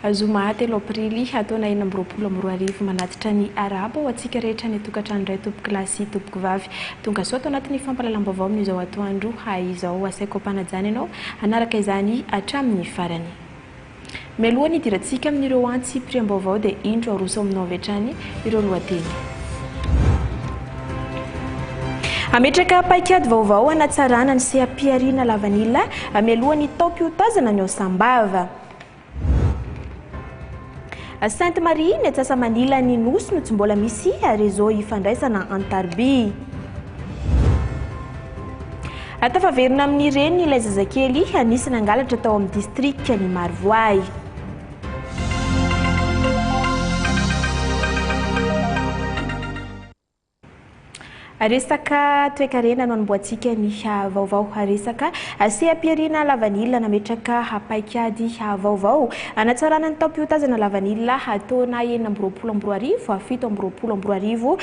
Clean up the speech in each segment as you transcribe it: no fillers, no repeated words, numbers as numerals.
Zoma telo aprily taona 2026 manatitra ny arahaba ho antsika rehetra any an-tokantrano indray tompokolahy sy tompokovavy. Tonga soa ato anatin'ny fampahalalam-baovao amin'izao atoandro izao. Asaiko am-panajana ianao hanaraka izany hatramin'ny farany. Mialoha ny hidirantsika amin'ireo antsipiriam-baovao dia indro aroso aminao avy hatrany ireo lohateny. Hametraka paikady vaovao hanatsarana ny seha-pihariana lavanila mialoha ny taom-piotazana ny ao Sambava. Sainte Marie, ny atsasa-manila ny Nosy no tsy mbola misy réseau ifandraisana an-tariby. Tafaverina amin'ny reniny ilay zazakely nisy nangalatra tao amin'ny distrikan'i Marovoay. Resaka toekarena no anombohantsika ny vaovao. Resaka seha-pihariana lavanila nametraka paikady vaovao hanatsarana ny taom-piotazana lavanila taona 2026 2027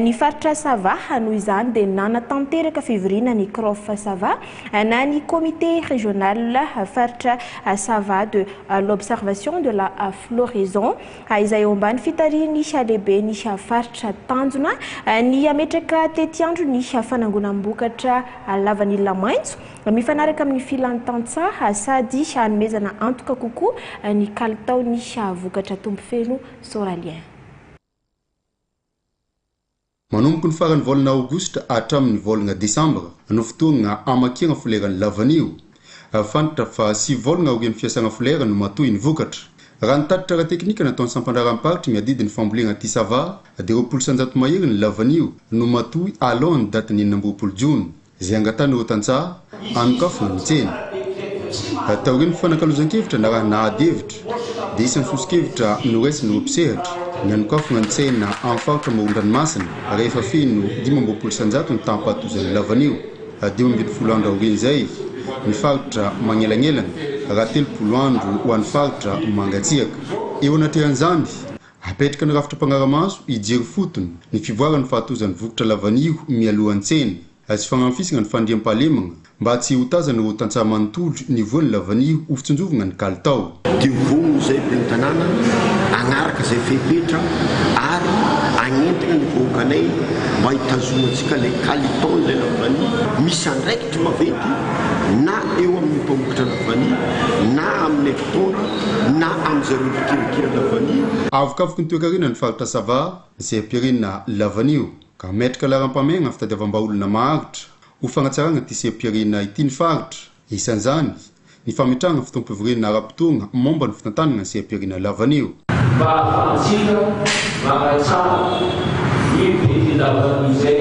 ny faritra Sava. Noho izany dia nanatanteraka fivoriana ny Crof Sava na ny Comité Régional faritra Sava de l'Observation de la Floraison. izay eo ambany fitarihin'ny lehiben'ny faritra. Tanjona ny hametraka tetiandro ny fanangonam-bokatra lavanila maitso mifanaraka amin'ny filan'ny tantsaha sady hanomezana antoka kokoa ny kalitaon'ny vokatra tompo feno Soralien. Manomboka ny faran'ny volana aogositra hatramin'ny volana desambra no fotoana hamakiana foleran'ny lavanio. Fantatra fa sivy volana aorian'ny fiasana folera no matoy ny vokatra. Raha ny tatitra ara-teknika nataon'ny sampandraharaham-paritry miadidy ny fambolena aty Sava dia 120 mahery ny lavanio no matoy alohan'ny datin'ny 26 jona. Izay angatahan'ireo tantsaha hanokafana ny tsena. Taorian'ny fifanakalozan-kevitra narahina ady hevitra, dia isan'ny soso-kevitra noraisin'ireo mpisehatra ny hanokafana ny tsena amin'ny faritra amoron-dranomasina rehefa feno 25% ny taham-pahatozan'ny lavanio, 15 andro aorian'izay ny faritra magnelagnelana, raha 30 andro ho an'ny faritra mangatsiaka. Eo anatrehan'izany, apetraka ny rafitra mpanara-maso hijery fotony ny fivoaran'ny fahatozan'ny vokatra lavanio mialohan'ny tsena. Sy fagnamafisana ny fandriampahalemagna mba tsy ho tazan'ireo tantsaha manontolo ny voan'ny lavanio ho fitsinjovagna ny kalitao. Dia vonona izay ben'ny tanàna hagnaraka izay fepetra ary hagnentana ny vahoakanay mba hitazomantsika ilay kalitaon'ilay lavania. Misy andraikitry maventy na eo amin'ny mpamokatra lavania na aminay mpitondra na amin'izareo mpikirakira lavania. Avokavoky ny toekarena ny faritra Sava, ny seha-pirenena lavanio. Ka hametraka laharam-pahamehana fitadiavam-bahaolana maharitra ho fanatsarana ity seha-pihariana ity ny faritra. Isan'izany, ny fametrahana fotoam-pivoriana ara-potoana momba ny fitantanana ny seha-pihariana lavanio. Mba hahafahantsika manatsara ny bedin-davanio izay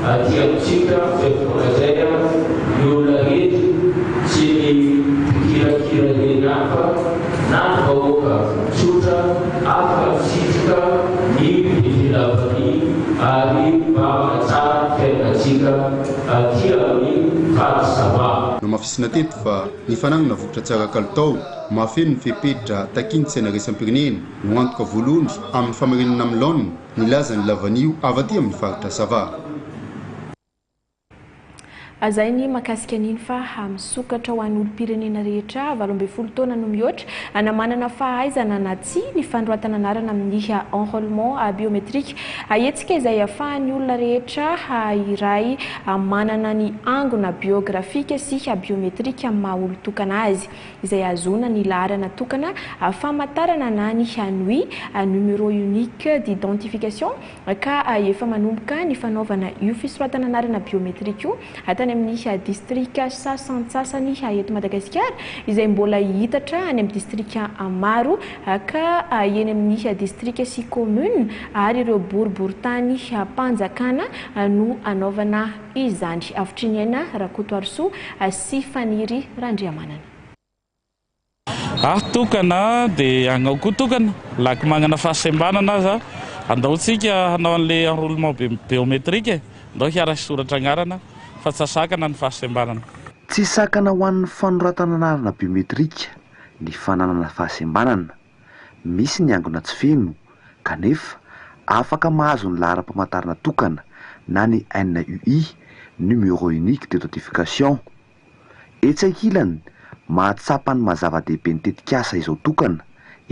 aty amintsika amin'izay fotoana izay ny olona rehetra sy ny mpikirakira ireny ihany fa na ny vahoaka tsotra afaka misitrika ny bedin-davanio ary mba manatsara ny fiainantsika aty amin'ny faritra Sava. Nohamafisina teto fa ny fananana vokatra tsara kalitao, mahafeno ny fepetra takian'ny tsena iraisam-pirenena no antoka voalohany amin'ny famerenana amin'ny laoniny ny lazan'ny lavanio avy aty amin'ny faritra Sava. Izay ny mahakasika an'iny fa misokatra ho an'ny olom-pirenena rehetra 18 taona no mihoatra na manana fahaizana na tsia ny fanoratana anarana amin'ny enrôlement biométrique. Hetsika izay ahafahan'ny olona rehetra iray manana ny angona biografika sy biométrique amin'ny maha olon-tokana azy, izay ahazoana ny laharana tokana famantarana na ny NUI, Numéro Unique d'Identification, ka efa manomboka ny fanaovana io fisoratana anarana biometrika io tany amin'ny distrika sasantsasany eto Madagasikara izay mbola hihitatra any amin'ny distrika maro ka eny amin'ny distrika sy commune ary ireo boriborintany mpanjakana no hanaovana izany. Avotriniaina Rakotoarisoa sy Faniry Randriamanana. Aho tokana dia agnao koa tokana, lako magnana fahasembanana aza, andao tsika hanao an'le enroulement biometrique e, andao hiara hisoratra agnarana fa tsa sakana ny fahasembanana. Tsy sakana ho an'ny fanoratana anarana biometrika ny fananana fahasembanana. Misy ny angona tsy feno kanefa afaka mahazo ny laharam-pamantarana tokana na ny NUI, Numéro Unique d'Identification. Etsy ankilany, mahatsapa ny maha zava-dehibe ny tetikasa izao tokana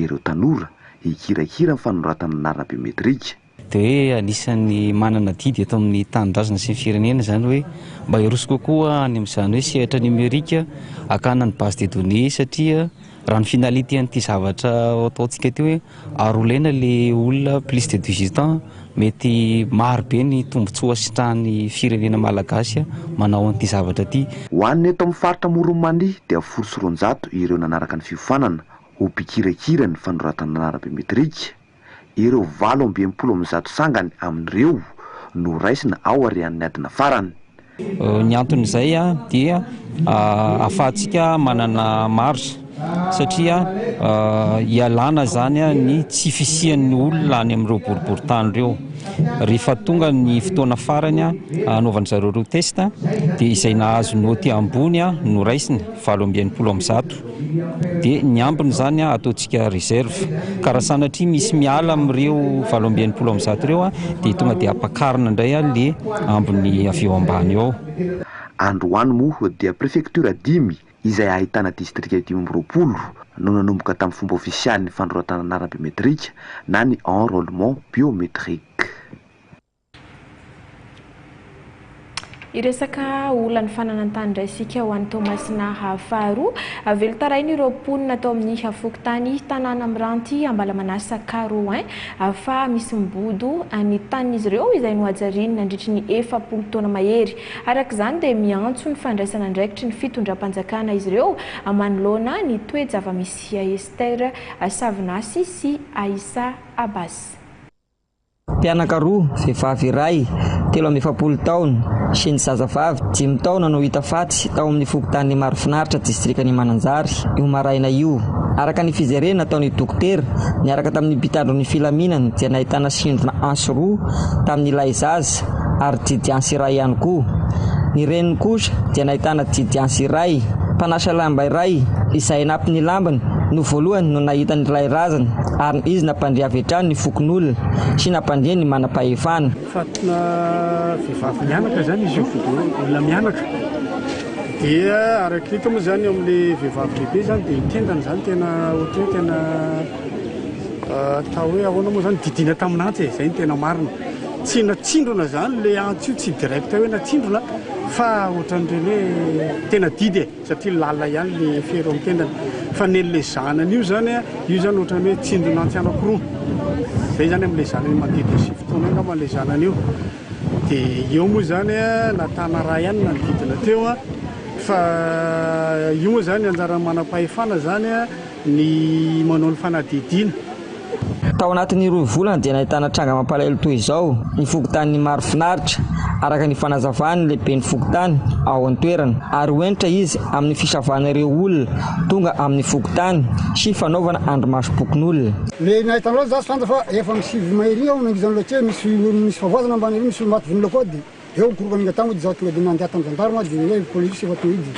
ireo tanora hikirakira ny fanoratana anarana biometrika. Dia hoe anisan'ny manana adidy eto amin'ny tanindrazana sy ny firenena izany hoe mba hiroso kokoa any amin'izany hoe sehatra numérique hakana ny base de données satria raha ny finalité an'ity zavatra ataontsika ity hoe arolena le olona plus de 18 ans mety maro be ny tombontsoa sitrahan'ny firenena malagasy manao an'ity zavatra ity. Ho an'ny eto amin'ny faritra Amoron'i Mania dia 210 ireo nanaraka ny fiofanana ho mpikirakira ny fanoratana anarana biometrika. Ireo 168 sangany amin'ireo no raisina ao aorian'ny adina farany. Ny anton'izay dia ahafahantsika manana marge satria ialana izany ny tsy fisian'ny olona any amin'ireo boriborintany ireo. Rehefa tonga ny fotoana farany hanaovan-dry zareo ireo test dia izay nahazo naoty ambony no raisina, 168. Dia ny ambiny izany ataontsika réserve. Ka raha sanatria misy miala amin'ireo 168 ireo dia tonga dia ampakarina indray le ambiny avy eo ambany eo. Androany moa dia prefektiora 5 izay ahitana distrika 25 no nanomboka tamin'ny fomba ofisialy ny fanoratana anarana biometrika na ny enrôlement biométrique. Hiresaka olan'ny fananan-tany indray isika ho an'i Toamasina faharoa. Velon-taraina ireo mponina tao amin'ny fokontany Tanàna Miranty Ambalamanasa Caro un fa misy mibodo ny tanin'izy ireo izay nohajariany nandritry ny 40 taona mahery. Araka izany dia miantso ny fandraisana andraikitry ny fitondram-panjakana izy ireo manoloana ny toe-java-misy. Esther Savinasy sy Aïssa Abbas. Mpianaka roa, vehivavy iray, 43 taona, sy ny zazavavy, 5 taona no hita faty tao amin'ny fokontanin'i Marofinaritra, distrikan'i Mananjary, io maraina io. Araka ny fijerena nataon'ny dokotera, niaraka tamin'ny mpitandro ny filaminana dia nahitana sindrona antsy roa tamin'ilay zaza ary didy antsy iray ihany koa. Ny reniny kosa dia nahitana didy antsy iray. Mpanasa lamba iray izay nampy ny lambany no voalohany no nahita an'ilay razana ary izy nampandre avy hatrany ny fokonolona sy nampandre ny manam-pahefana. Fatina vehivavy mianaka izany izy io, olona mianaka. Dia araka ny hita moa izany eo amin'ilay vehivavy lehibe izany dia ny tendany izany tena ohatran'ny hoe tena atao hoe ahoana moa izany, didiana tamin'antsy e, izay no tena marina. Tsy natsindrona izany ilay antsy io, tsy direct hoe natsindrona fa ohatran'ireny hoe tena didy e, satria lalina ihany ilay fery eo amin'ny tendany. Fa ny an'ilay zanany io izany, io izany ohatran'ny hoe tsindron'antsy anankiroa. Izay izany amin'ilay zanany manodidina 9 taona eo angamba ilay zanany io. Dia eo moa izany natana ra ihany nanodidina teo fa io moa izany anjaran'ny manam-pahefana izany ny manao ny fanadihadiana. Tao anatin'ny 2 volana dia nahitana tranga mampalahelo toy izao ny fokontanin'i Marofinaritra, araka ny fanazavan'ny lehiben'ny fokontany ao an-toerana, ary ho hentitra izy amin'ny fisavana ireo olona tonga amin'ny fokontany sy fanaovana andrimasom-pokonolona. Le nahitana azy za tsy fantatra fa efa amin'ny 9 mahery iny aho nangizan'ny lotier misy misy fahavoazana ambany ery misy olo maty vonona koa dia eo mikoroka ninga tany dia za tonga dia nandeha tamin'ny gendarme dia hoe polisy efa tonga idy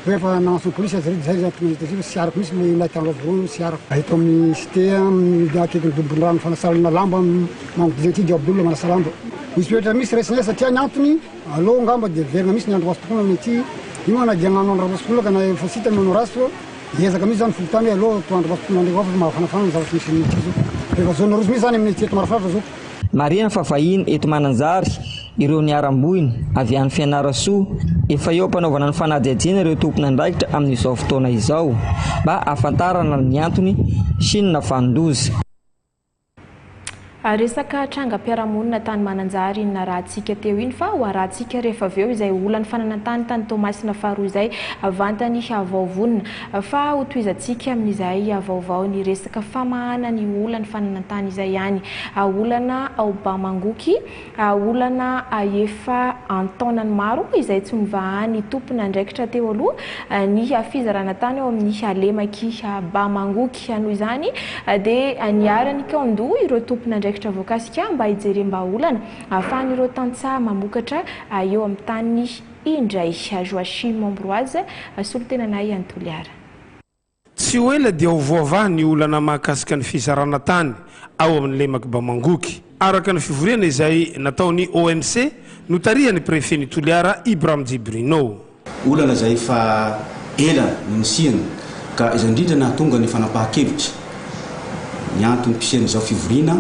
rehefa naantso ny polisy azy ireo dia zay za tonga nahita azy io fa tsy arako mihitsy le nahitana azy voalohany tsy arako. Eto amin'ny cité amin'ny akaikin'ny dombon-drano fanasalana lamba manodidina aty dia Abdoul manasa lamba. Misy toetra misy raisinay satria ny antony aloha angamba dia verina mihitsy ny andro raso-tokoa amin'ny aty io moa na dia hagnano andro raso-tokoa ka na efa tsy hita ny manao raso fa hiezaka mihitsy zany fokontany hoe aloha toa andro raso-tokoa nandray fa mahafanafana ny zavatra misy amin'ny aty zao. Rehefa zone rouge mihitsy zany amin'ny aty eto Marofinaritra zao. Marihina fa vahiny eto Mananjary ireo niharam-boina avy any Fianarantsoa. Efa eo am-panaovana ny fanadihadiana ireo tompon'andraikitra amin'izao fotoana izao mba hahafantarana ny antony sy ny navanon-doza. Resaka trangam-piarahamonina tany Mananjary iny narahantsika teo iny fa ho arahantsika rehefa avy eo izay olan'ny fananan-tany tany Toamasina faharoa izay vantany vaovonina fa ho tohizantsika amin'izay vaovao ny resaka famahana ny olan'ny fananan-tany izay ihany. Olana ao Bamangoky, olana efa an-taonany maro izay tsy novahan'ny tompon'andraikitra teo aloha ny fizarana tany ao amin'ny lemaky Bamangoky. Noho izany dia niara-nikaondoha ireo tompon'andraikitra voakasika mba hijerem-bahaolana ahafahan'ireo tantsaha mamokatra eo amin'ny taniny indray. Joachim Ambroise, solontenanay any Toliara. Tsy ho ela dia ho voavaha ny olana mahakasika ny fizarana tany ao amin'ny lemaky Bamangoky, araka ny fivoriana izay nataon'ny OMC notarihan'ny prefet-n'i Toliara Ibram Djibrino. Olana izay efa ela no nisiany ka izay indrindra nahatonga ny fanapahan-kevitra Ny antom-pisian'izao fivoriana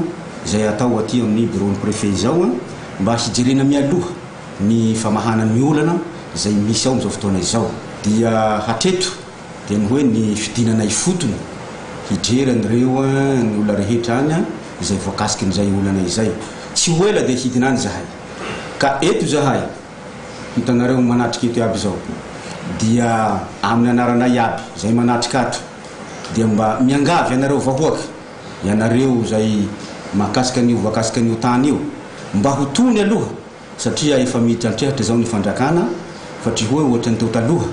izay atao aty amin'ny biraon'ny Préfet izao mba hijerena mialoha ny famahana ny olana izay misy ao amin'izao fotoana izao dia hatreto dia ny hoe ny fidinana ifotony hijery an'ireo ny olona rehetra any izay voakasikin'izay olana izay. Tsy ho ela dia hidina any izahay. Ka eto izahay, hitanareo manatrika eto iaby izao, dia amin'ny anaranay iaby izay manatrika ato dia mba miangavy anareo vahoaka, ianareo izay mahakasika an'io voakasika an'io tany io, mba ho tony aloha satria efa miditra an-trehatra izao ny fanjakana fa tsy hoe ohatran'ny teo taloha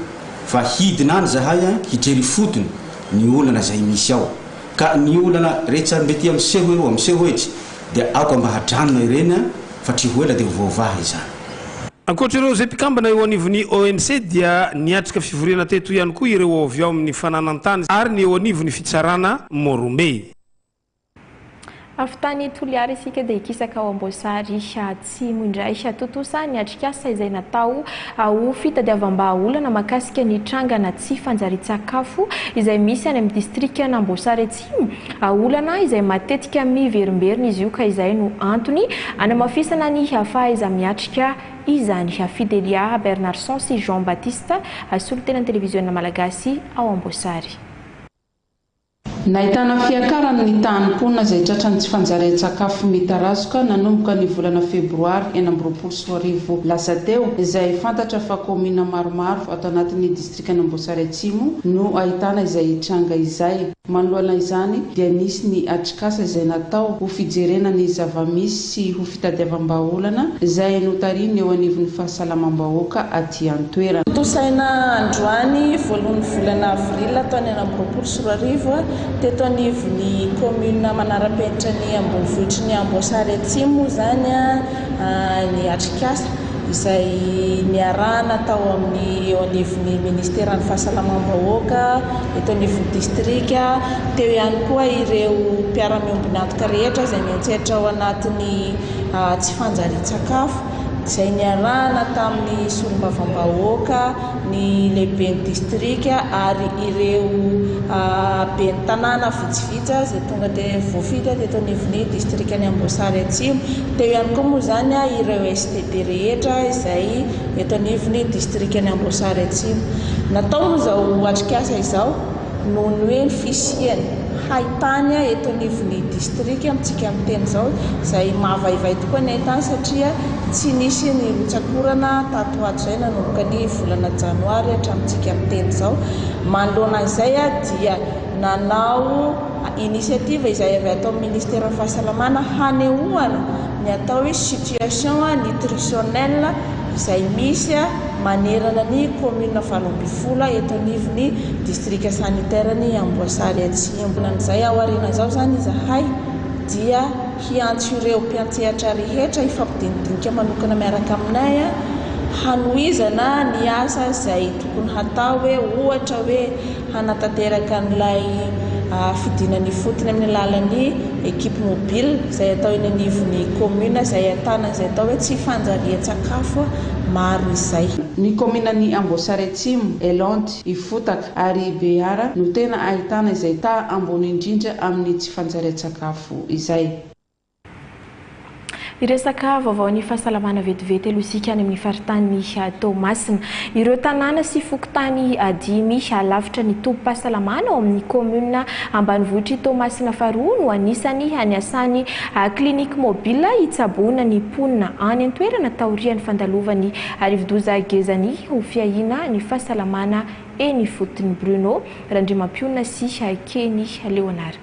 fa hidina any zahay hijery ifotony ny olana izay misy ao ka ny olana rehetra mety miseho eo miseho etsy dia aoka mba hadranona ireny fa tsy ho ela dia ho voavaha izany. Ankoatra ireo izay mpikambana eo anivon'ny OMC dia niatrika fivoriana teto ihany koa ireo avy ao amin'ny fananan-tany ary ny eo anivon'ny fitsarana Morombe. Avy tany Toliara isika dia hikisaka ao Amboasary Atsimo indray. Tontosa ny atrikasa izay natao ho fitadiavam-bahaolana mahakasika ny trangana tsy fanjarian-tsakafo izay misy any amin'ny distrikan'Amboasary Atsimo. Olana izay matetika miverimberina izy io ka izay no antony hanamafisana ny fahaiza-miatrika izany. Fidelia Bernardson sy Jean Baptiste, solontenan'ny televiziona malagasy ao Amboasary. Nahitana fiakarany ny tahan'ny mponina izay tratran'ny tsy fanjarian-tsakafo mitarazoka nanomboka ny volana febroary 2026 lasa teo, izay fantatra fa kaominina maromaro ato anatin'ny distrikan'Amboasary Atsimo no ahitana izay tranga izay. Manoloana izany dia nisy ny atrikasa izay natao ho fijerena ny zava-misy sy ho fitadiavam-bahaolana izay notarihiny eo anivon'ny fahasalamam-bahoaka aty an-toerana. Tontosaina androany voalohan'ny volana avril taona 2026 teto anivon'ny commune manara-penitra ny ambonivohitry ny Amboasary Atsimo moa izany ny atrikasa izay niarahana tao amin'ny eo anivon'ny ministeran'ny fahasalamam-bahoaka eto anivon'ny distrika, teo ihany koa ireo mpiara-miombon'antoka rehetra izay miantsehatra ao anatin'ny tsy fanjarian-tsakafo izay niarahana tamin'ny solombavambahoaka, ny lehiben'ny distrika ary ireo ben'ny tanàna vitsivitsy izay tonga dia voafidy teto anivon'ny distrikan'i Amboasary Atsimo. Teo ihany koa moa izany ireo STD rehetra izay eto anivon'ny distrikan'i Amboasary Atsimo. Natao moa izao atrikasa izao noho ny hoe ny fisian'ny haintany eto anivon'ny distrika amintsika miteny izao, izay mahavaivay tokoa ny haintany satria tsy nisy ny rotsak'orana tato ho ato izay nanomboka ny volana janoary hatramintsika miteny izao. Manoloana an'izay dia nanao initiative izay avy ato amin'ny ministeran'ny fahasalamana hanehoana ny atao hoe situation nutritionnelle izay misy manerana ny commune 18 eto anivon'ny distrika sanitaire-n'i Amboasary Atsimo. Amin'izay aoriana izao izany izahay dia hiantso ireo mpiantsehatra rehetra hifampidinidinika manokana miaraka aminay hanohizana ny asa izay tokony hatao hoe ohatra hoe hanatanteraka an'ilay fidinana ifotony amin'ny alalan'ny équipe mobile izay atao eny anivon'ny commune izay ahitana izay atao hoe tsy fanjarian-tsakafo maro izay. Ny kaominan'i Amboasary Atsimo, Elanty, Ifotaka ary Behara no tena ahitana izay taha ambony indrindra amin'ny tsy fanjarian-tsakafo izay. Hiresaka vaovaon'ny fahasalamana vetivety aloha isika any amin'ny faritanin'i Toamasina. Ireo tanàna sy fokontany dimy lavitra ny tobim-pahasalamana ao amin'ny kaominina ambanivohitr'i Toamasina faharoa no anisany niasan'ny clinique mobile hitsaboana ny mponina any an-toerana taorian'ny fandalovan'ny rivodoza Gezani ho fiahiana ny fahasalamana eny ifotony. Bruno Randriamampionona sy Kenny Léonard.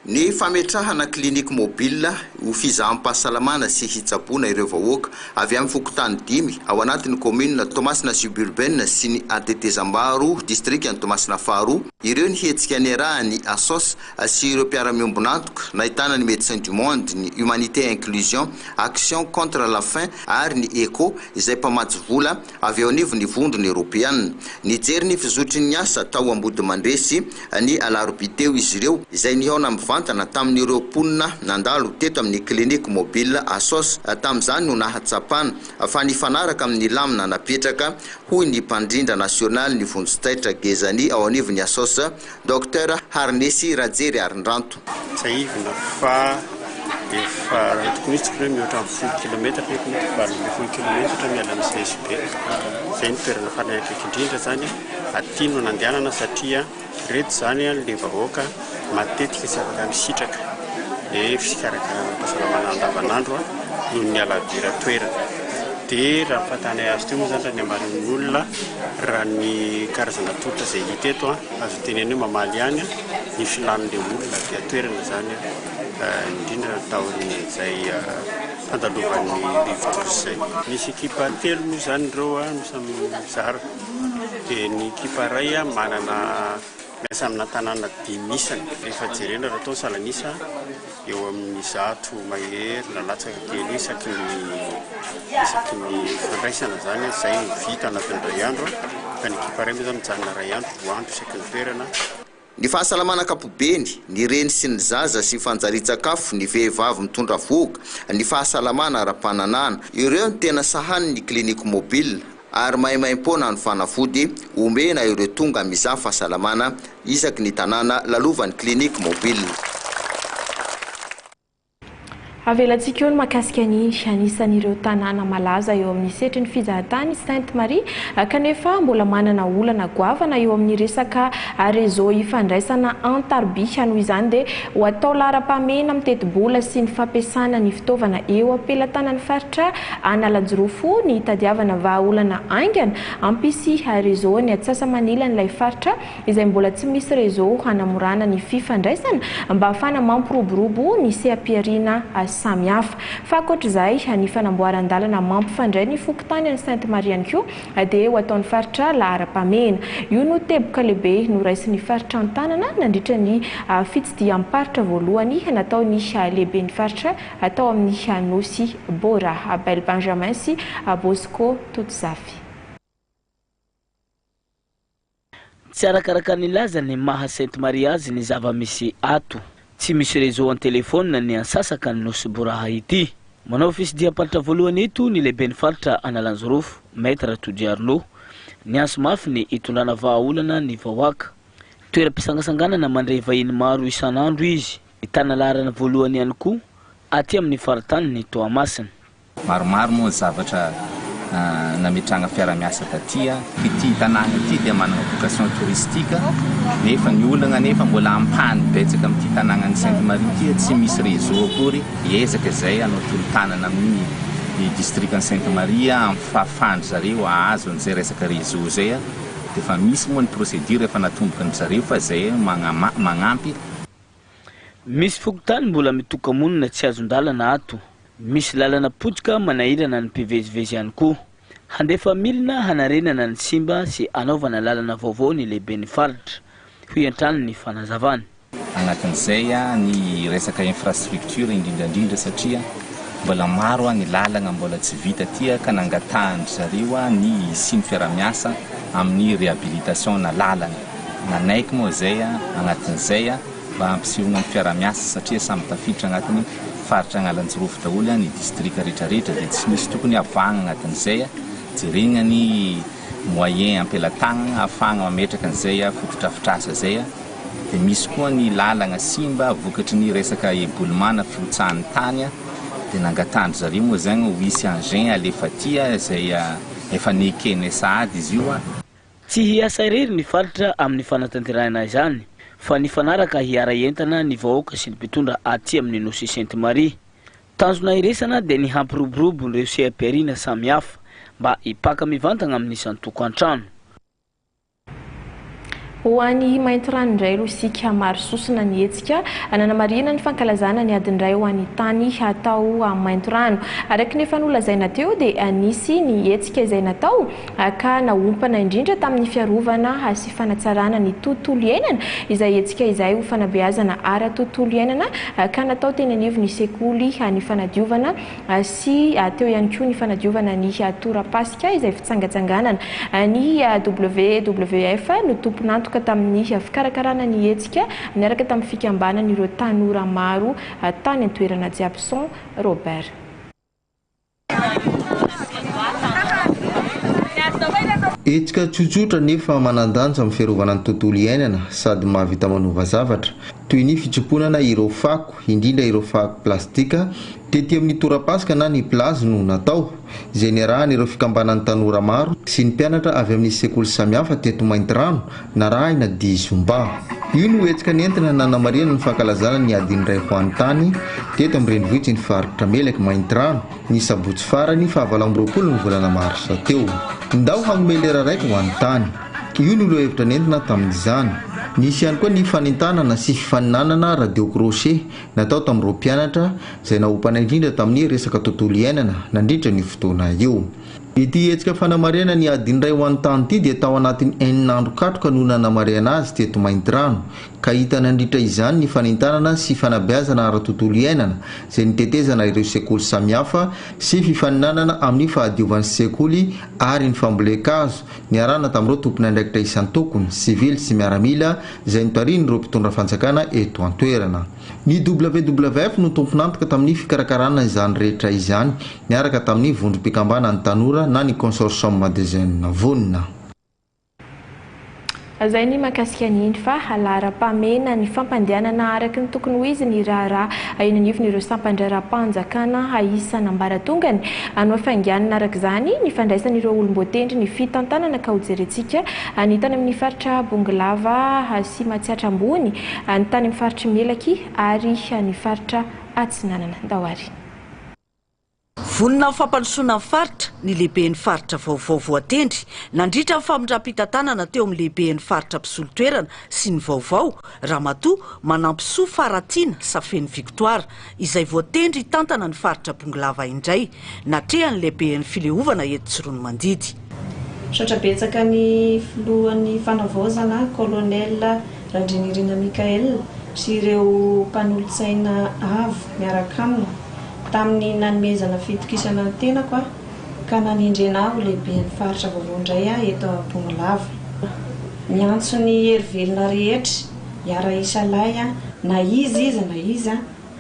Ny fametrahana clinique mobile ho fizaham-pahasalamana sy hitsaboana ireo vahoaka avy amin'ny fokontany dimy ao anatin'ny commune Toamasina suburbaine sy ny Antetezambaro distrikan'i Toamasina faharoa ireo ny hetsika niarahan'ny ASOS sy ireo mpiara-miombon'antoka nahitana ny Médecins du Monde, ny Humanité Inclusion, Action contre la faim ary ny ECHO izay mpamatsy vola avy eo anivon'ny Vondrona Eoropeana. Nijery ny fizotry ny asa tao Ambodimandresy ny alarobia teo izy ireo, izay nihaona mivantana. mivantana tamin'ireo mponina nandalo teto amin'ny Clinique Mobile Asos. Tamin'izany no nahatsapana fa nifanaraka amin'ny lamina napetraka, hoy ny mpandrindra nasionaly ny vonjy taitra Gezani ao anivon'ny Asos, Docteur Harinesy Rajeriarindranto. Tsiahivina fa efa raha tokony hisy tokony hoe mihoatra ny folo kilometatra nefa mety 18 kilometatra miala amin'ny CSB. Izay no toerana farany akaiky indrindra izany aty no nandehanana satria ireto izany ilay vahoaka matetika tsy afaka misitraka ilay fikarakarana fahasalamana andavanandro noho ny halaviran-toerana. Dia raha ny fahitanay azy teo moa izany raha ny ambaran'ny olona, raha ny karazana tolotra izay hita eto, azo tenenina hoe mamaly ihany ny filàn'ilay olona aty an-toerana izany, indrindra taorian'izay fandalovan'ny rivodoza izay. Misy ekipa telo moa izany ireo no samy mizara, dia ny ekipa iray manana miasa amina tanàna dimy isany, rehefa jerena raha atao ny salan'isa eo amin'ny 100 mahery na latsaka kely isaky ny isaky ny fandraisana izany, izay no vita anatin'ny iray andro, fa ny ekipa iray moa izany mijanona iray andro, roa andro isaky ny toerana. Ny fahasalamana ankapobeny, ny reny sy ny zaza sy fanjarian-tsakafo, ny vehivavy mitondra vohoka, ny fahasalamana ara-pananahana, ireo no tena sahanin'ny Clinique Mobile ary maimaimpoana ny fanafody omena ireo tonga mizaha fahasalamana isaky ny tanàna lalovan'ny Clinique Mobile. Avelantsika eo ny mahakasika ny anisan'ireo tanàna malaza eo amin'ny sehatry ny fizahantany Sainte Marie kanefa mbola manana olana goavana eo amin'ny resaka réseau ifandraisana an-tariby. Noho izany dia ho atao laharam-pahamehana amin'ny tetibola sy ny fampiasana ny fitaovana eo am-pelatanan'ny faritra Analanjirofo ny hitadiavana vahaolana haingana hampisy réseau ny atsasa-manilan'ilay faritra izay mbola tsy misy réseau hanamorana ny fifandraisana mba hahafahana mampiroborobo ny seha-pihariana samihafa. Fa ankoatr'izay, ny fanamboaran-dalana mampifandray ny fokontany any Sainte Marie ihany koa dia ho ataon'ny faritra laharam-pahamehana. Io no teboka lehibe noraisin'ny faritra an-tanana nandritra ny fitsidiham-paritra voalohany nataon'ny lehiben'ny faritra tao amin'ny Nosy Bora, Abel Benjamin sy Bosco Totozafy. Tsy arakaraka ny laza ny maha Sainte Marie azy ny zava-misy ato. Tsy misy réseau an-telefaonina ny ansasaka ny Nosy Boraha ity. Manao fisidiham-paritra voalohany eto ny lehiben'ny faritra Analanjirofo, Maître Tody Arnaud. Niantso mafy ny hitondrana vahaolana ny vahoaka. Toeram-pisangasanganana mandray vahiny maro isan'andro izy. Mitana laharana voalohany ihany koa aty amin'ny faritanin'i Toamasina. Maromaro moa ny zavatra nametrahana fiara-miasa taty. Ity tanàna ity dia manana vocation touristique nefa ny olana nefa mbola ampahany betsaka amin'ity tanànan'i Sainte Marie ity tsy misy réseau akory. Hiezaka izay hanao tolo-tanana amin'ny distrikan'i Sainte Marie amin'ny fahafahan-dry zareo hahazo an'izay resaka réseau izay. Dia efa misy moa ny procédure efa natombokan-dry zareo fa izay magnampy. Misy fokontany mbola mitoka-monina tsy azon-dalana ato. Misy lalana potika manahirana ny mpivezivezy ihany koa. Handefa milina hanarenana ny simba sy hanaovana lalana vaovao ny lehiben'ny faritra, hoy hatrany ny fanazavany. Anatin'izay ny resaka infrastructure indrindra indrindra satria mbola maro ny lalana mbola tsy vita aty ka nangatahan-dry zareo ny hisian'ny fiaraha-miasa amin'ny réhabilitation na lalana. Nanaiky moa izay anatin'izay mba hampisehoana ny fiaraha-miasa satria samy tafiditra anatin'ny faritra Analanjirofo daholo ny distrika rehetrarehetra dia tsy misy tokony havahana anatin'izay, jerena ny moyen am-pelatagnana ahafahana mametraka an'izay fotodrafitrasa izay, dia misy koa ny lalagna simba vokatry ny resaka éboulement na fihotsahan'ny tany dia nangatahan-dry zareo moa izany ho hisy engin alefa aty izay efa nekenay sahady izy io. Tsy hiasa irery ny faritra amin'ny fanatanterahina izany fa nifanaraka hiara-hientana ny vahoaka sy ny mpitondra aty amin'ny Nosy Sainte Marie. Tanjona iraisana dia ny hampiroborobo ireo seha-pihariana samihafa mba hipaka mivantana amin'ny isan-tokantrano. Ho any Maintirano indray aloha isika, maro sosona ny hetsika nanamarihana ny fankalazana ny adin'iray ho an'ny tany hatao Maintirano. Araka ny efa nolazaina teo dia nisy ny hetsika izay natao ka naompana indrindra tamin'ny fiarovana sy fanatsarana ny tontolo iainana izay hetsika izay ho fanabeazana ara-tontolo iainana ka natao teny anivon'ny sekoly ny fanadiovana sy teo ihany koa ny fanadiovana ny torapasika izay fitsangatsanganana. Ny WWF no tompon'antoka. tompon'antoka tamin'ny fikarakarana ny hetsika niaraka tamin'ny fikambanan'ireo tanora maro tany an-toerana Jiabson Robert. Hetsika tsotsotra nefa manan-danja amin'ny fiarovana ny tontolo iainana sady mahavita manova zavatra, toy ny fitsimponana ireo fako, indrindra ireo fako plastika, tety amin'ny torapasika na ny plage no natao, izay niarahan'ireo fikambanan'ny tanora maro sy ny mpianatra avy amin'ny sekoly samihafa teto Maintirano, narahina dihy zumba. Io no hetsika nentina nanamarihana ny fankalazana ny adin'ny iray ho an'ny tany teto amin'ny renivohitry ny faritra Melaky Maintirano, ny sabotsy farany faha-28 ny volana marsa teo. Ndao hanome lera raika ho an'ny tany. Io no lohahevitra nentina tamin'izany. Nisy ihany koa ny fanentanana sy fifaninanana radio crochet natao tamin'ireo mpianatra izay naompana indrindra tamin'ny resaka tontolo iainana nandritra an'io fotoana io. Ity hetsika fanamarihana ny adin'ny iray ho an'ny tany ity dia tao anatin'ny enina andro katroka no nanamarihana azy teto Maintirano, ka hita nandritra izany ny fanentanana sy fanabeazana ara-tontolo iainana izay nitetezana ireo sekoly samihafa sy fifaninanana amin'ny fahadiovan'ny sekoly ary ny fambolen-kazo niarahana tamin'ireo tompon'andraikitra isan-tokony, sivily sy miaramila, izay notarihin'ireo mpitondra fanjakana eto an-toerana. Ny WWF no tompon'antoka tamin'ny fikarakarana izany rehetra izany, niaraka tamin'ny vondrom-pikambanan'ny tanora na ny Consortium des Jeunes Vonona. Izay ny mahakasika an'iny fa laharam-pahamehana ny fampandehanana araka ny tokony ho izy ny raharaha eny anivon'ireo sampan-draharaham-panjakana isan'ambaratongany. Nohafainganina araka izany ny fandraisan'ireo olom-boatendry ny fitantanana ka hojerentsika ny tany amin'ny faritra Bongolava sy Matsiatra Ambony, ny tany amin'ny faritr'i Melaky ary ny faritra Atsinanana. Ndao ary. Vonona amin'ny fampandrosoana ny faritra ny lehiben'ny faritra vaovao voatendry nandritra ny famindram-pitantanana teo amin'ny lehiben'ny faritra mpisolo toerana sy ny vaovao, Ramatoa Manampisoa Faratiana Safeno Victoire, izay voatendry hitantana ny faritra Bongolava indray, natrehan'ny lehiben'ny fileovana eto Tsiroanomandidy. Misaotra betsaka ny filohan'ny fanavaozana Colonel Randrianirina Michaël sy ireo mpanolotsaina avo miaraka aminy tamin'ny nanomezana fitokisana ny tenako ka nanendrena ahy ho lehiben'ny faritra vaovao indray eto Bongolava. Miantso ny hery velona rehetra hiara-hisalahy na iza iza na iza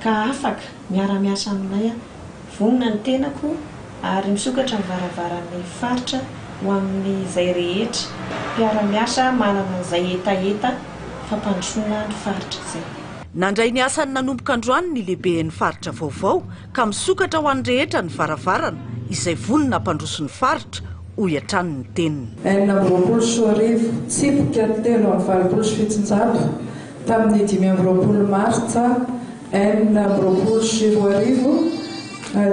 ka afaka miara-miasa aminay. Vonona ny tenako ary misokatra ny varavaran'ny faritra ho amin'izay rehetra mpiara-miasa manana an'izay hetaheta fampandrosoana ny faritra izay. Nandray ny asany nanomboka androany ny lehiben'ny faritra vaovao ka misokatra ho an'ny rehetra ny varavarana izay vonona hampandroso ny faritra, hoy hatrany ny teniny. 2026, tsipika 783, tamin'ny 25 martsa 2026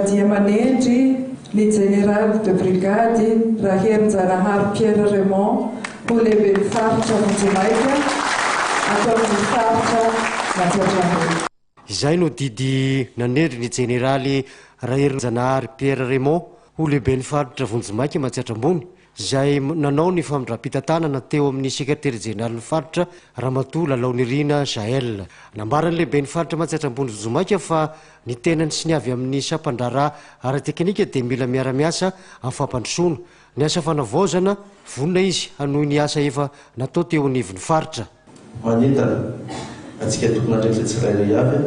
dia manendry ny Jeneraly de Brigady Raherinjanahary Pierre Raymond ho lehiben'ny faritra vonjimaika ato amin'ny faritra Matsiatra Ambony. Izay no didy nanendry ny Jeneraly Raherinjanahary Pierre Raymond ho lehiben'ny faritra vonjimaika Matsiatra Ambony. izay nanao ny famindram-pitantanana teo amin'ny sekretera jeneralin'ny faritra, Ramatoa Lalaonirina Jaël. Nambaran'ny lehiben'ny faritra Matsiatra Ambony Vonjimaika fa ny tenany sy ny avy amin'ny sampan-draharaha ara-teknika dia mila miara-miasa amin'ny fampandrosoana ny asa fanavaozana, vonona izy hanohy ny asa efa natao teo anivon'ny faritra. Manentana antsika tompon'andraikitra tsirairay avy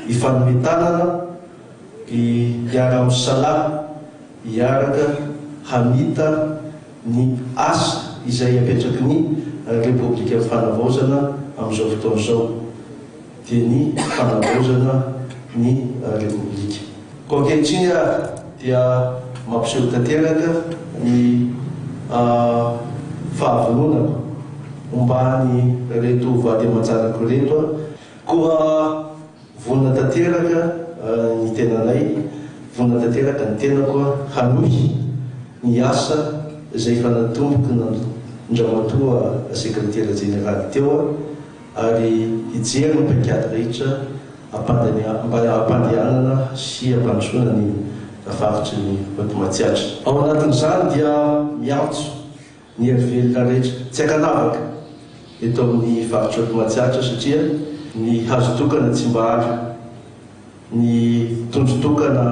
hifanome tanana, hiara-misalahy, hiaraka hamita ny asa izay apetraky ny Repoblikan'ny Fanavaozana amin'izao fotoana izao, dia ny fanavaozana ny Repoblika. Koa ankehitriny ary dia mampiseho tanteraka ny fahavononako homban'ireto vady aman-janako ireto aho. Koa vonona tanteraka ny tenanay, vonona tanteraka ny tenako hanohy ny asa izay efa natomboky Andriamatoa Sekretera Jeneraly teo ary hijery ny paikady rehetra hampandehanana sy hampandrosoana ny faritry ny Haute Matsiatra. Ao anatin'izany dia miantso ny hery velona rehetra tsy ankanavaka eto amin'ny faritry Haute Matsiatra satria ny hazo tokana tsy mba ala, ny tondro tokana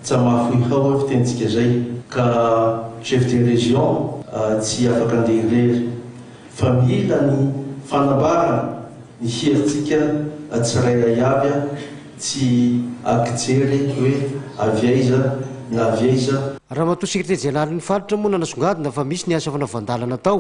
tsa mahafoy haoa fitenintsika izay ka chef de région tsy afaka andeha irery. fa mila ny fanambarana ny herintsika tsirairay avy tsy ankijery hoe avy aiza na avy aiza. Ramatoa Sekretera Jeneralin'ny Faritra moa nanasongadina fa misy ny asa fanaovan-dalana atao,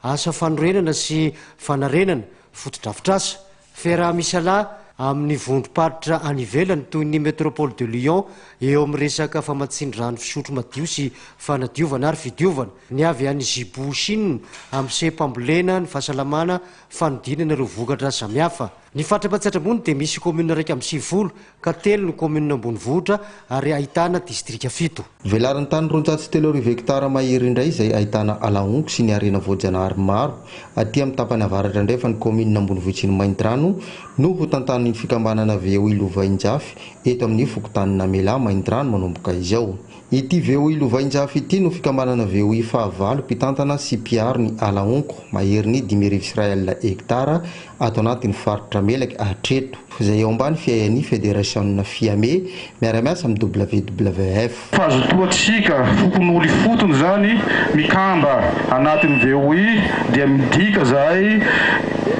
asa fanorenana sy fanarenana, fotodrafitrasa, Fiaraha-misalahy amin'ny vondrom-paritra any ivelany toy ny Métropole de Lyon eo amin'ny resaka famatsian-drano fisotro madio sy fanadiovana ary fidiovana, ny avy any Zibo Chine amin'ny seha-pambolena, ny fahasalamana, fanodinana ireo vokatra samihafa. Ny faritra Matsiatra Ambony dia misy kaominina 91 ka telo no kaominina ambonivohitra ary ahitana distrika fito. Velaran-tany 32 hektara mahery indray izay ahitana ala honko sy ny harena voajanahary maro aty amin'ny tapany avaratra andrefan'ny kaominina ambonivohitry ny Maintirano no ho tantanin'ny fikambanana VOI Lovainjafy eto amin'ny fokontany Namela Maintirano manomboka izao. Ity VOI Lovainjafy ity no fikambanana VOI fahavalo mpitantana sy mpiaro ny ala honko maherin'ny 1500 hektara ato anatin'ny faritra Melaky hatreto, izay eo ambany fiahian'ny Federasiona Fiame miara-miasa amin'ny WWF. Fahazotoantsika fokonolona ifotony izany mikamba anatin'ny VOI dia midika zahay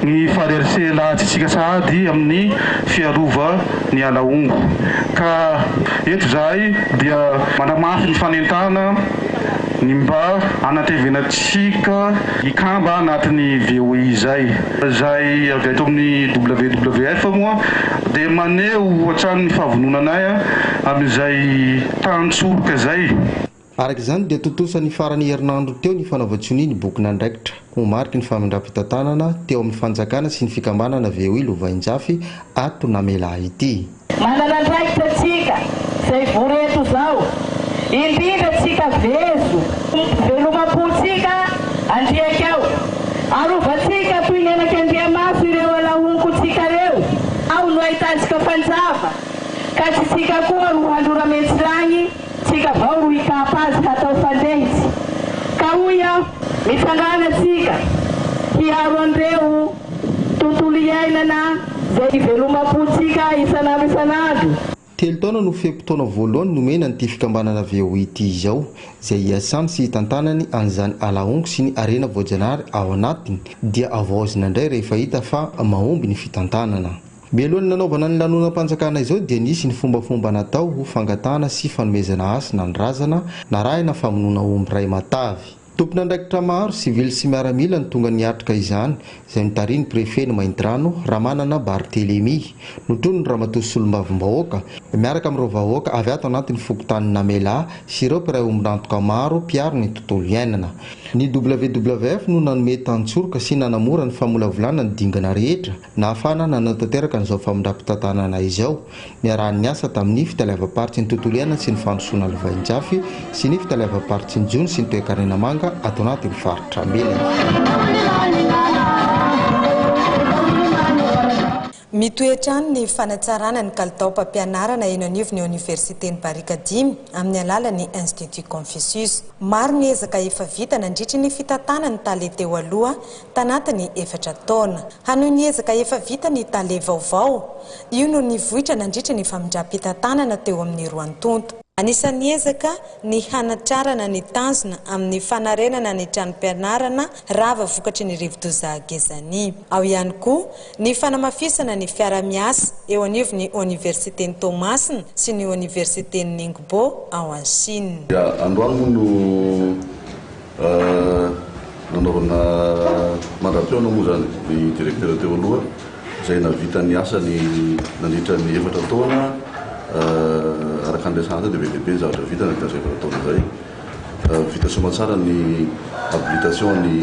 ny faharereselahatsitsika sahady amin'ny fiarova ny ala honko. Ka eto izahay dia manamafy ny fanentana ny mba hanantevenantsika hikamba anatin'ny VOI izay. Izahay avy ato amin'ny WWF moa dia maneho hatrany ny fahavononanay amin'izay tantsoroka izay. Araka izany dia tontosa ny faran'ny herinandro teo ny fanaovan-tsonia ny bokin'andraikitra ho mariky ny famindram-pitantanana teo amin'ny fanjakana sy ny fikambanana VOI Lovainjafy ato Namela ity. Manana andraikitra tsika zay vory eto zao, indrindra tsika vezo, velomam-pontsika andriaka ao. Arovantsika toy ny anak'Andriamaso ireo alahonkontsika reo, ao no ahitantsika fanjava, ka tsy tsika koa ro handrora mentsilagny, tsika avao ro hikapa azy hatao fandehitsy. Ka hoy aho, mitsangàna tsika, hiaro an'ireo. Tontolo iainana izay ivelomam-pontsika isan'andro isan'andro. Telo taona no fe-potoana voalohany nomena an'ity fikambanana VOI ity izao, izay hiasany sy hitantanany an'izany ala honko sy ny harena voajanahary ao anatiny, dia havaozina indray rehefa hita fa mahomby ny fitantanana. Mialohan'ny nanaovana ny lanonam-panjakana izao dia nisy ny fombafomba natao ho fangatahana sy fanomezana hasina ny razana, narahina famonoana omby iray matavy. Tompon'andraikitra maro, sivily sy miaramila no tonga niatrika izany, izay notarihin'ny Prefet ny Maintirano, Ramanana Barthélémy. Notronin'ny Ramatoa Solombavambahoaka, miaraka amin'ireo vahoaka avy ato anatin'ny fokontany Namela sy ireo mpiray ombon'antoka maro mpiaro ny tontolo iainana. Ny WWF no nanome tantsoroka sy nanamora ny famolavolana ny dingana rehetra nahafahana nanatanteraka an'izao famindram-pitantanana izao. Niaraha-niasa tamin'ny Fitaleavam-paritry ny Tontolo iainana sy ny Fandrosoana Lovainjafy sy ny Fitaleavam-paritry ny Jono sy ny Toekarena Manga ato anatin'ny faritra Melaky. Mitohy hatrany ny fanatsarana ny kalitaom-pampianarana eny anivon'ny Oniversiten'i Barikadimy amin'ny alalan'ny Institut Confucius. Maro ny ezaka efa vita nandritry ny fitantanan'ny tale teo aloha tanatin'ny efatra taona. Hanohy ny ezaka efa vita ny tale vaovao. Io no nivoitra nandritra ny famindram-pitantanana teo amin'ny roantonta. Anisan'ny ezaka ny hanatrarana ny tanjona amin'ny fanarenana ny tranom-pianarana rava vokatry ny rivodoza Gezani. Ao ihany koa ny fanamafisana ny fiara-miasa eo anivon'ny Oniversiten'i Toamasina sy ny Oniversiten'i Ningbo ao any Chine. Androany moa no Nanaovana mandra-pihaona moa izany ny directeur teo aloha izay nahavita ny asany nandritra ny efatra taona. Araka ny resahana teo dia be dia be ny zavatra vita nandritra izay efatra taona izay. Vita soamantsara ny habilitation ny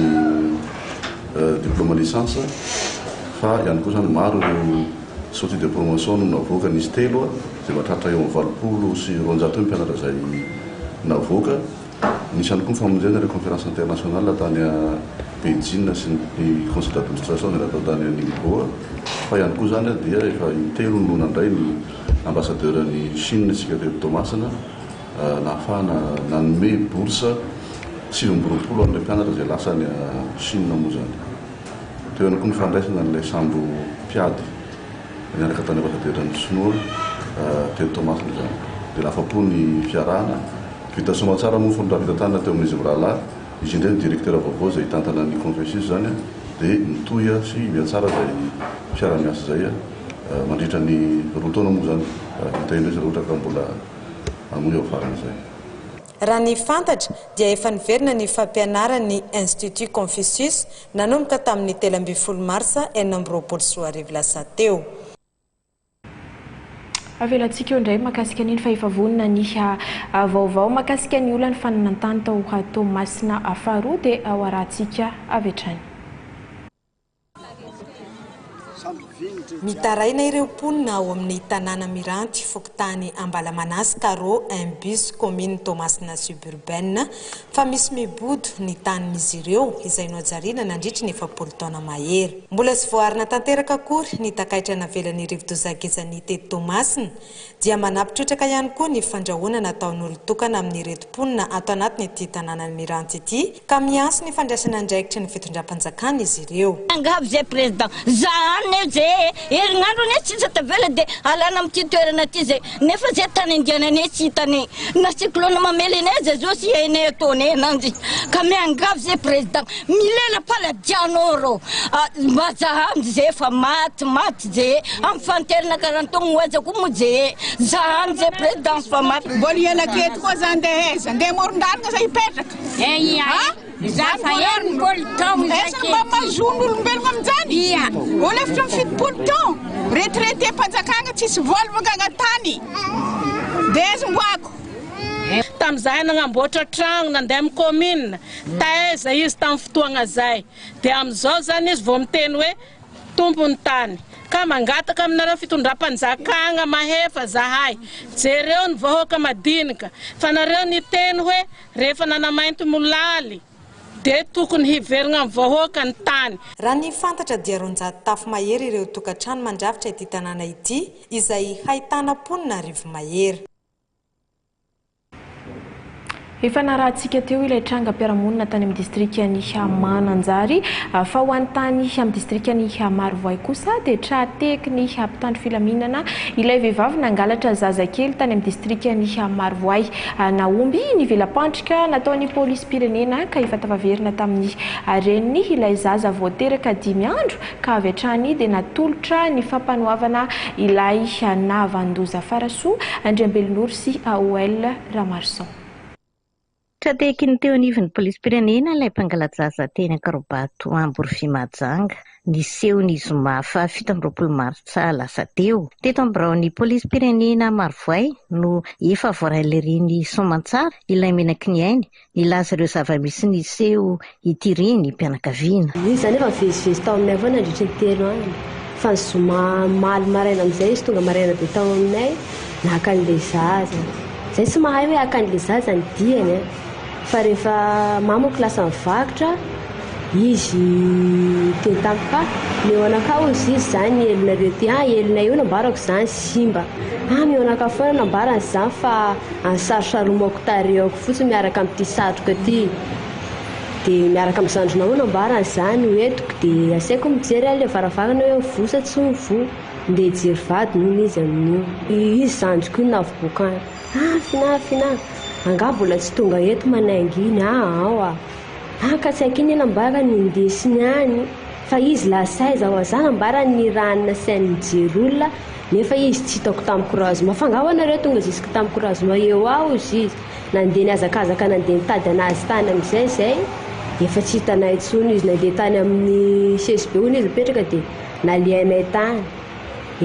diplôme licence fa ihany koa izany maro ireo sortie de promotion no navoaka, nisy telo izay mahatratra eo amin'ny 280 eo ny mpianatra izay navoaka. Nisy ihany koa ny famonjena ireo conférence internationale tany Beijing sy ny conseil d'administration izay natao tany Ningbo fa ihany koa izany dia efa intelo no nandray ny ambassadeur ny Chine isika teto Toamasina nahafahana nanome bourse 29 an'ireo mpianatra izay lasa any Chine moa izany. Teo ihany koa ny fandraisana an'ilay sambo mpiady niaraka tany ambassadeur ny Sinoa teto Toamasina izany. Dia nahafapo ny fiarahana. Vita soamantsara moa ny famindram-pitantanana teo amin'izy mirahalahy. Izy indray no directeur vaovao izay hitantana ny Confucius izany. Dia mitohy sy mihatsara izay fiaraha-miasa izay mandritra ny roa taona moa izany. Hita indray izay raha ohatra ka mbola hanohy ao faran'izay. Raha ny fantatra dia efa niverina ny fampianaran'ny Institut Confucius nanomboka tamin'ny 13 marsa 2026 lasa teo. Avelantsika eo indray mahakasika an'iny fa efa vonona ny vaovao mahakasika ny olan'ny fananan-tany tao Toamasina faharoa dia ho arahantsika avy hatrany. Mitaraina ireo mponina ao amin'ny tanàna Miranty, fokontany Ambalamanasy, Carreau, un bus, kaominina Toamasina suburbaine, fa misy mibodo ny tanin'izy ireo izay nohajariana nandritry ny 40 taona mahery. Mbola tsy voaarina tanteraka akory ny takaitra navelan'ny rivodoza Gezani teto Toamasina, dia manampy trotraka ihany koa ny fandrahonana ataon'olon-tokana amin'ireto mponina ato anatin'ity tanànan'i Miranty ity, ka miantso ny fandraisana andraikitry ny fitondram-panjakana izy ireo. Angavy zay président za ane ze e, herinandro anie sisa tavela de alana amty toerana ty zay, nefa ze tany andianane tsy hitane, na cyclone mamely ane zay zao tsy haine ataone ananjy, ka miangavy zay président milela paladianao rô, mba zahano ze fa maty maty ze am fanterana karan'togny ho aiza koa moa ze e, zahano ze président fa maty. Mbola hialako eto koa za ndeha aiza? Ndeha amoron-dalana za hipetraka? Eia. Za fa 60 taogno za ke. Mba mahazo olombelogno aminjany? Ia. Olo 74 taogno, retraité mpanjakagna tsisy vola vangagna tany. De aiza omboako? Tamin'izahay nagnamboatra tragno nandeha amin'ny commune, taiza izy tamin'ny fotoagna zay. Dia amin'izao zany izy vao miteny hoe tompon'ny tany. Ka mangataka aminareo fitondram-panjakagna mahefa zahay, jereo ny vahoaka madinika, fa nareo niteny hoe Rehefa nanamainty molaly dia tokony hiverina amin'ny vahoaka ny tany. Raha ny fantatra dia 200 tafo mahery ireo tokantrano mandrafitra ity tanàna ity izay hahitana mponina arivo mahery. Efa narahantsika teo ilay trangam-piarahamonina tany amin'ny distrikan'i Mananjary fa ho an'ny tany amin'ny distrikan'i Marovoay kosa dia tra-tehaky ny mpitandro filaminana ilay vehivavy nangalatra zazakely tany amin'ny distrikan'i Marovoay. Nahomby ny vela-pandrika nataon'ny polisim-pirenena ka efa tafaverina tamin'ny reniny ilay zaza vao teraka dimy andro ka avy hatrany dia natolotra ny fampanoavana ilay nahavandoza Farasoa Andriambelonoro sy AOL Ramarison. Tra-tehaky ny teo anivon'ny polisim-pirenena ilay mpangala-jaza teny Ankaraobato Amborovy Mahajanga, niseho ny zoma faha 27 martsa lasa teo. Teto amin'ny biraon'ny polisim-pirenena Marovoay no efa voarain'ilay reny soamantsara ilay menaky ny ainy, nilaza ireo zava-misy niseho ity renim-pianakaviana. Izy izany efa nivezivezy tao aminay foana nandritry ny telo andro. Fa ny zoma omaly maraina amin'izay izy tonga maraina be tao aminay naka an'ilay zaza. Izay tsy mahay hoe haka an'ilay zaza ny diany an. Fa rehefa mamako lasa nivarotra izy niteny tamiko fa meo anakahy hozy izy izany elonareo ty. Ah elonay io nambarako izany simba. Ah meo anakahy foana nambarany izany fa ansarosaromaoko tarehako fotsiny miaraka amin'ity satroka ity. Dia miaraka amin'ny zandrinao hono ambarany izany ho entiko dia asaiko mijery an'ilay varavarana hoe mivoha sa tsy mivoha. Ndeha hijery vadiny hono izy amin'io. Izy zandriko io navoboka any. Ah Fina, Fina, angaha mbola tsy tonga eto manainga iny ah ao ah. Ah ka tsy haiko iny nambarany indesiny any fa izy lasa aiza hoa za nambarany nirahany nasainy nijery olona nefa izy tsy hitako tamin'ny croisement fa angaha hoa nareo tonga jusque tamin'ny croisement eo aho hozy izy. Nandeha nihazakazaka nandeha nitady anazy tany amin'izay izay, efa tsy hitanay intsony izy, nandeha tany amin'ny CSB hono izy nipetraka dia nalehanay tany,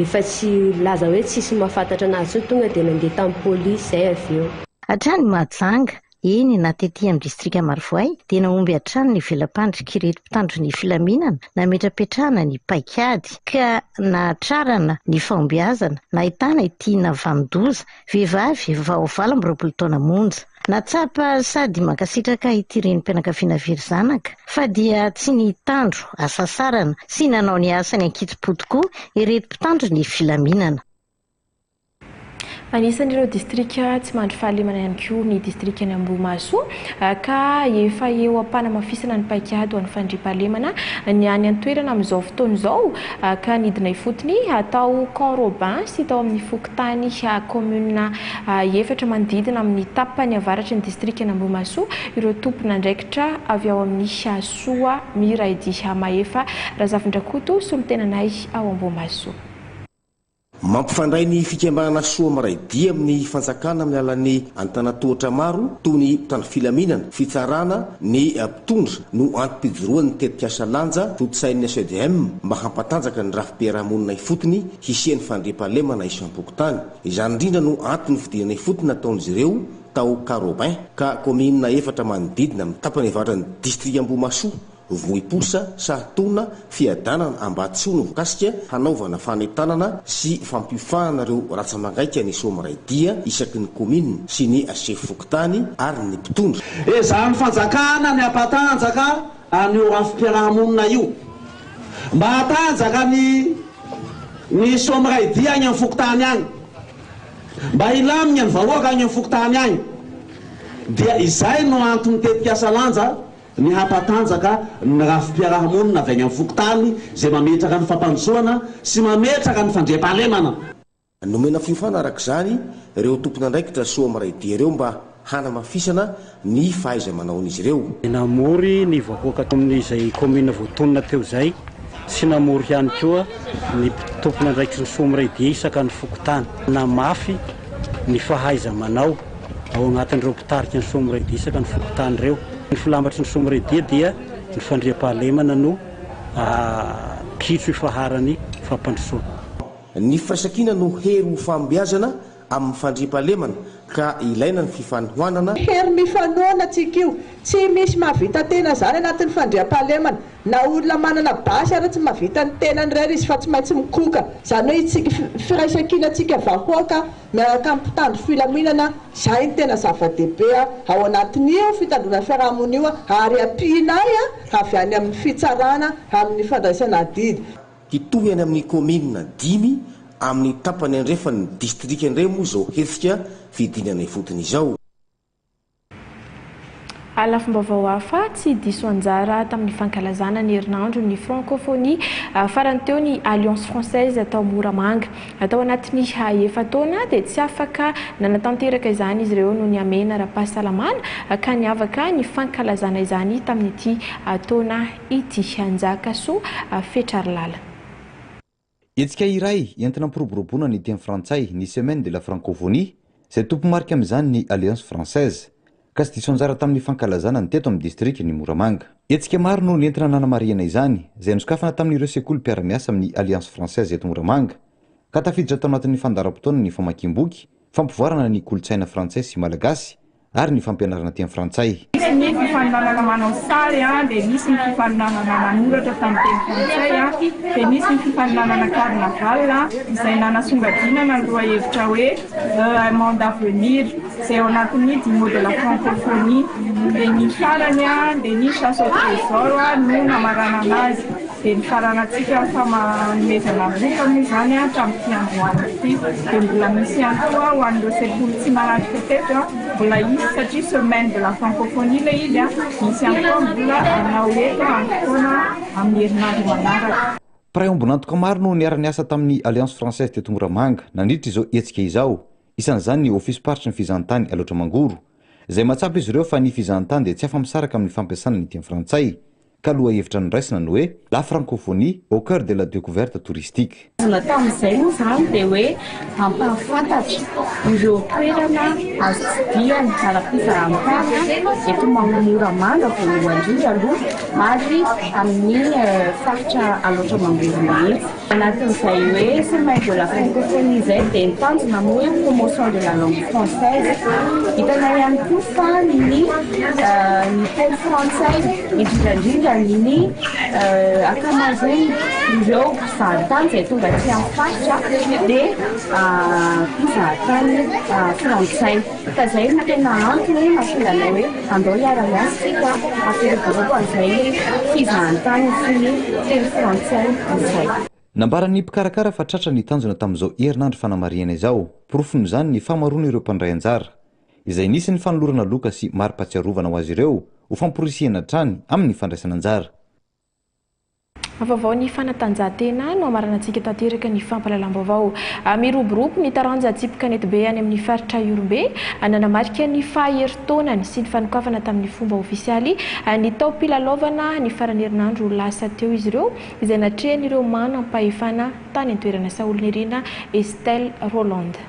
efa tsy nilaza hoe tsisy mahafantatra anazy intsony, tonga dia nandeha tamin'ny polisy izay avy eo. Hatrany Mahajanga, eny na tety amin'ny distrika Marovoay dia nahomby hatrany ny vela-pandrik'ireto mpitandro ny filaminana nametrapetrahana ny paikady ka nahatrarana ny fahombiazana nahitana ity navanon-doza Vehivavy vao 28 taona monja. Nahatsapa sady mankasitraka ity renim-pianakaviana very zanaka fa dia tsy nitandro hasasarana sy nanao ny asany an-kitsim-po tokoa ireto mpitandro ny filaminana. Anisan'ireo distrika tsy mandry fahalemana ihany koa ny distrikan'i Ambohimahasoa ka efa eo am-panamafisana ny paikady ho an'ny fandriampahalemana ny any an-toerana amin'izao fotoana izao ka nidina ifotony tao Camp Robin sy tao amin'ny fokontany kaominina efatra manodidina amin'ny tapany avaratry ny distrikan'Ambohimahasoa ireo tompon'andraikitra avy ao amin'ny Soa Miraidia Mahefa Razafindrakoto solontenanay ao Ambohimahasoa. Mampifandray ny fikambanana Soa Miray Dia amin'ny fanjakana amin'ny alalan'ny antanatohatra maro toy ny mpitandro filaminana, fitsarana, ny mpitondra no antom-pijoroan'ny tetikasa Lanja tontosain'ny SEDM mba hampatanjaka ny rafi-piarahamonina ifotony hisian'ny fandriampahalemana isam-pokontany. Izany indrindra no anton'ny fidinana ifotony nataon'izy ireo tao Carobin ka kaominina efatra manodidina amin'ny tapany avaratran'ny distrika Ambohimahasoa. Vohiposa, Sahatona, Fiadanana, Ambatosoa no voakasika hanaovana fanentanana sy fampiofanana ireo ratsa-mangaika ny Soamiray Dia isaky ny kaominina sy ny sefo fokontany ary ny mpitondra. Ezahan'ny fanjakana ny hampatanjaka an'io rafi-piarahamonina io mba hatanjaka ny ny Soamiray Dia any amin'ny fokontany any, mba hilamina ny vahoaka any amin'ny fokontany any. Dia izay no anton'ny tetikasa Lanja. Ny hampatanjaka ny rafi-piaraha-monina avy any amin'ny fokontany izay mametraka ny fampandrosoana sy mametraka ny fandriampahalemana. Nomena fiofana araka izany ireo tompon'andraikitra soa miray dia ireo mba hanamafisana ny fahaiza-manaon'izy ireo. Namory ny vahoaka tao amin'izay kaominina voatonona teo izay sy namory ihany koa ny tompon'andraikitry ny soa miray dia isaka ny fokontany. Namafy ny fahaiza-manao ao anatin'ireo mpitarika ny soa miray dia isaka ny fokontany ireo. Ny filamatry ny Somiredia dia ny fandriampahalemana no kitro ifaharan'ny fampandrosoana. Ny firaisankina no hery ho fahombiazana amin'ny fandriampahalemana ka ilaina ny fifanohanana. Hery mifanohana tsika io. Tsy misy mahavita tena zany anatin'ny fandriampahalemana. Na olona manana basy ara tsy mahavita ny tenany irery izy fa tsy maintsy mikoka. Zany hoe itsika firaisankinantsika vahoaka miaraka amin'ny mpitandro filaminana, izay no tena zava-dehibe ao anatin'io fitandroana ny fiarahamonina io ary ampianay avy any amin'ny fitsarana amin'ny fandraisana adidy. Hitohy any amin'ny kaominina dimy amin'ny tapany andrefan'ny distrika indray moa izao hetsika fidinana ifotony izao. Lafim-baovao hafa, tsy diso anjara tamin'ny fankalazana ny herinandron'ny Francophonie farany teo ny Alliance Française tao Moramanga. Tao anatin'ny efa-taona dia tsy afaka nanatanteraka izany izy ireo noho ny hamehana ara-pahasalamana ka niavaka ny fankalazana izany tamin'ity taona ity. Njakasoa Fetrarilala. Hetsika iray entina hampiroboroboana ny teny frantsay ny Semaine de la Francophonie, izay tompo-marika amin'izany ny Alliance Française, ka tsy diso anjara tamin'ny fankalazana ny teto amin'ny distrikan'i Moramanga. Hetsika maro no nentina nanamarihana izany, izay nosokafana tamin'ireo sekoly mpiara-miasa amin'ny Alliance Française eto Moramanga, ka tafiditra tao anatin'ny fandaharam-potoana ny famakiam-boky, fampivoarana ny kolontsaina frantsay sy malagasy, ary ny fampianarana teny frantsay. Nisy ny fifaninanana manao sary, dia nisy ny fifaninanana nanoratra tamin'ny teny frantsay, dia nisy ny fifaninanana carnaval izay nanasongadinana ny lohahevitra hoe Un monde à venir izay ao anatin'ny Dix mots de la francophonie. Dia ny farany dia ny chasse au trésor no namaranana azy. Dia nifaranantsika fanomezana loka moa izany tamin'ity androany ity. Dia mbola misy ihany koa ho an'ireo sekoly tsy nanatrika teto, mbola hisy satria semaine de la francophonie ilay izy, hisy ihany koa mbola hanao eto amin'ny fotoana amin'ny herinandro manaraka. Mpiray ombon'antoka maro no niara-niasa tamin'ny Alliance Française teto Moramanga nandritra izao hetsika izao, isan'izany ny Ofisim-paritry ny Fizahantany Alaotra Mangoro, izay mahatsapa izy ireo fa ny fizahantany dia tsy afa-misaraka amin'ny fampiasana ny teny frantsay. ka lohahevitra noraisina ny hoe La francophonie au cœur de la découverte touristique. Tanjona tamin'izay moa izany dia hoe hampahafantatra ireo toerana azo tsidihana ara-pizahantany eto Moramanga voalohany indrindra aloha ary amin'ny faritra Alaotra Mangoro mihitsy. Anatin'izay hoe semaine de la francophonie izay dia ny tanjona moa hoe promotion de la langue française. Hitanay ihany koa fa ny ny teny frantsay indrindra indrindra ny ankamaroan'ireo mpizahatany izay tonga aty amin'ny faritra dia mpizahatany frantsay. Ka izay no tena antony mahatonga anay hoe andao hiara-miasa isika hampiroborobo an'izay fizahantany sy ny teny frantsay izay. Nambaran'ny mpikarakara fa tratra ny tanjona tamin'izao herinandro fanamarihana izao. Porofon'izany ny fahamaroan'ireo mpandray anjara, izay nisy ny fanolorana loka sy mari-pahatsiarovana ho azy ireo ho famporisihana hatrany amin'ny fandraisana anjara. Vaovao ny fanatanjahantena no hamaranantsika tanteraka ny fampahalalam-baovao. Miroborobo ny taranja tsipy kanetibe any amin'ny faritra Ihorombe. Nanamarika ny faha herintaonany sy ny fanokafana tamin'ny fomba ofisialy ny taom-pilalaovana ny faran'ny herinandro lasa teo izy ireo, izay natrehan'ireo manam-pahefana tany an-toerana. Saholinirina Estelle Rolande.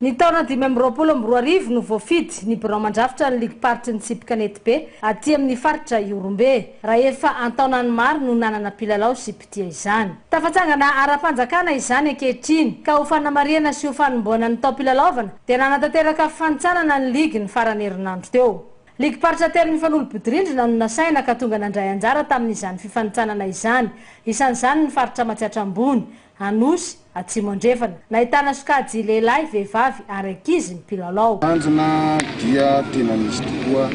Ny taona 2025 no voafidy ny birao mandrafitra ny ligim-paritry ny tsipy kanetibe aty amin'ny faritra Ihorombe, raha efa an-taonany maro no nanana mpilalao sy mpitia izany. Tafatsangana ara-panjakana izany ankehitriny, ka ho fanamarihana sy ho fanombohana ny taom-pilalaovana dia nanatanteraka fanintsanana ny ligy ny faran'ny herinandro teo. Ligim-paritra telo mifanolo-bodirindrina no nasaina ka tonga nandray anjara tamin'izany fifanintsanana izany, isan'izany ny faritra Matsiatra Ambony, Anosy, Atsimo Andrefana. Nahitana sokajy lehilahy, vehivavy ary ankizy ny mpilalao. Tanjona dia tena misy tokoa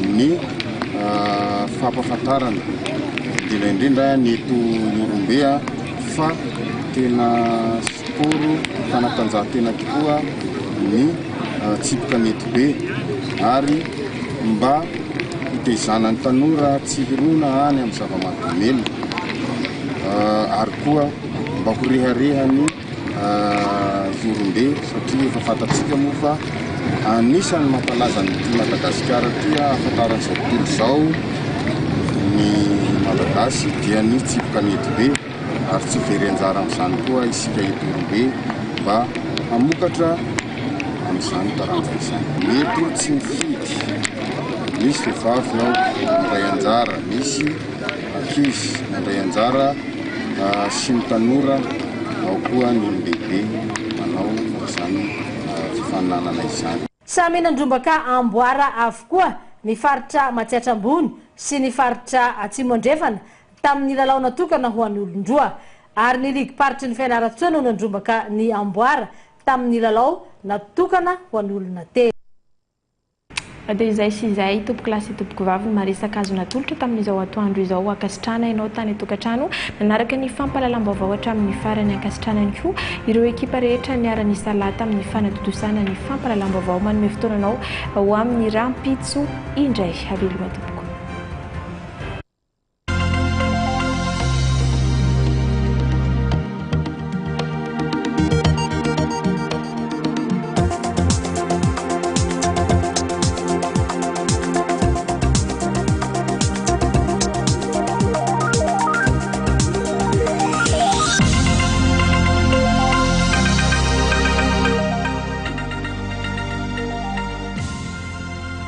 ny fampahafantarana, indrindra indrindra ny eto Ihorombe fa tena sport fanatanjahantena tokoa ny tsipy kanetibe ary mba hitezana ny tanora tsy hirona any amin'ny zava-mahadomelina. Ary koa mba ho reharehan'ny Ihorombe satria efa fantatsika moa fa anisan'ny mampalaza an'ity Madagasikara ity ahafantaran'izao tontolo izao ny Malagasy dia ny tsipy kanetibe ary tsy very anjara amin'izany koa isika eto Ihorombe mba hamokatra amin'izany taranja izany. Mety tsy mifidy, misy vehivavy ao mandray anjara, misy Ankizy nandray anjara sy ny tanora, ao koa ny olon-dehibe manao izany fifaninanana izany. Samy nandrombaka amboara avokoa ny faritra Matsiatra Ambony sy ny faritra Atsimo Andrefana tamin'ny lalao natokana ho an'ny olon-droa. Ary ny ligim-paritry ny Fianarantsoa no nandrombaka ny amboara tamin'ny lalao natokana ho an'ny olona telo. Dia izay sy izay tompokolahy sy tompokovavy ny maresaka azo natolotra tamin'izao atoandro izao. Ankasitrahana ianao tany an-tokantrano nanaraka ny fampahalalam-baovao hatramin'ny farany. Ankasitrahana ihany koa ireo ekipa rehetra niara-nisalahy tamin'ny fanatontosana ny fampahalalam-baovao. Manome fotoana anao ho amin'ny rahampitso indray. Veloma tompoko.